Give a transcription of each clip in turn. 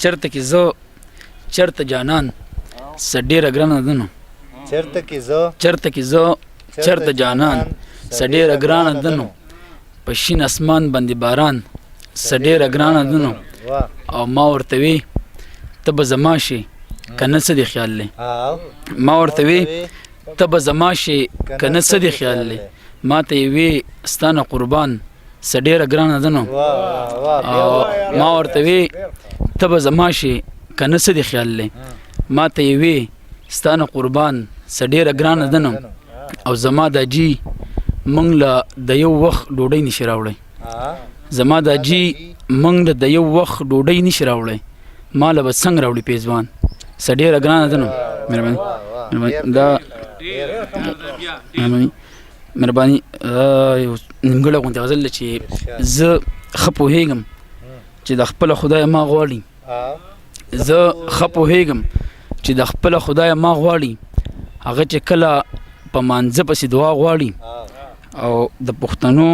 چرته کې زه چرته جانان څه ډېره ګرانه ده نو. چرته کې زه چرته کې زه چرته جانان څه ډېره ګرانه ده نو، په شین اسمان باندې باران څه ډېره ګرانه ده نو. او ما ورته وی ته به زما شې که نه څه دې خیال دی، ما ورته وی ته به زما شې که نه څه دې خیال دی، ما ته یې وی ستا نه قربان څه ډېره ګرانه ده نو. او ما ورته وی ته به زما شې که نه څه دې خیال دی، ما ته یې وی ستا نه قربان څه ډېره ګرانه ده نو. او زما د جی مونږ له د یو وخت ډوډۍ نشي راوړی، زما د جی مونږ له د یو وخت ډوډۍ نشي راوړی، ما له به څنګه راوړي پیزوان څه ډېره ګرانه ده نو. مهرباني مهرباني دا مهرباني مهرباني. یو نیمګړی غوندې غزل دی چې زه ښه پوهېږم چې د خپله خدایه ما غواړي، زه ښه پوهېږم چې د خپله خدایه ما غواړي، هغه چې کله په مانځه پسې دعا غواړي. او د پښتنو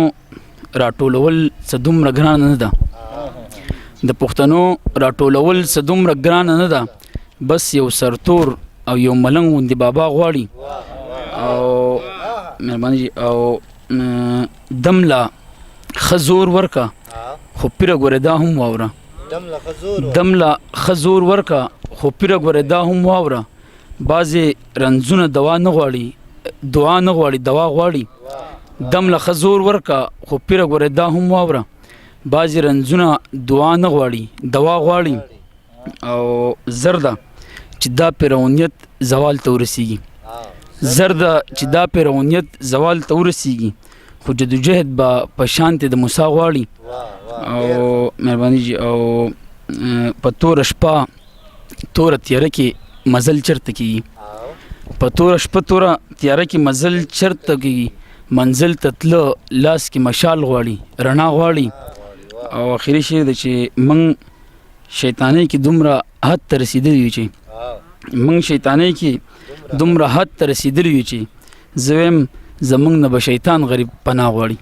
راټولول څه دومره ګرانه نه ده، د پښتنو راټولول څه دومره ګرانه نه ده، بس یو سرتور او یو ملنګ غوندې بابا غواړي. او مهرباني. او دم لا ښه زور ورکه خو پیره ګوره دا هم واوره، دم لا ښه زور ورکه خو پیره ګوره دا هم واوره، بعضې رنځونه دوا نه غواړي، دعا نه غواړي دوا غواړي. دم له ښه زور ورکه خو پیره ګوره دا هم واوره، بعضې رنځونه دعا نه غواړي دوا غواړي. او زر ده چې دا پیرونیت زوال ته ورسیږي، زر ده چې دا پیرونیت زوال ته ورسیږي، خو جدوجهد به په شانتې د موسی غواړي. او مهرباني جی. او په توره شپه توره تیاره کې مزل چرته کیږي، په توره شپه توره تیاره کې مزل چرته کیږي، منزل ته تله لاس کې مشال غواړي رڼا غواړي. او اخري شعر دی چې موږ شیطانۍ کې دومره حد ته رسېدلي یو چې موږ شیطانۍ کې دومره حد ته رسېدلي یو چې زه وایم زموږ نه به شیطان غریب پناه غواړي.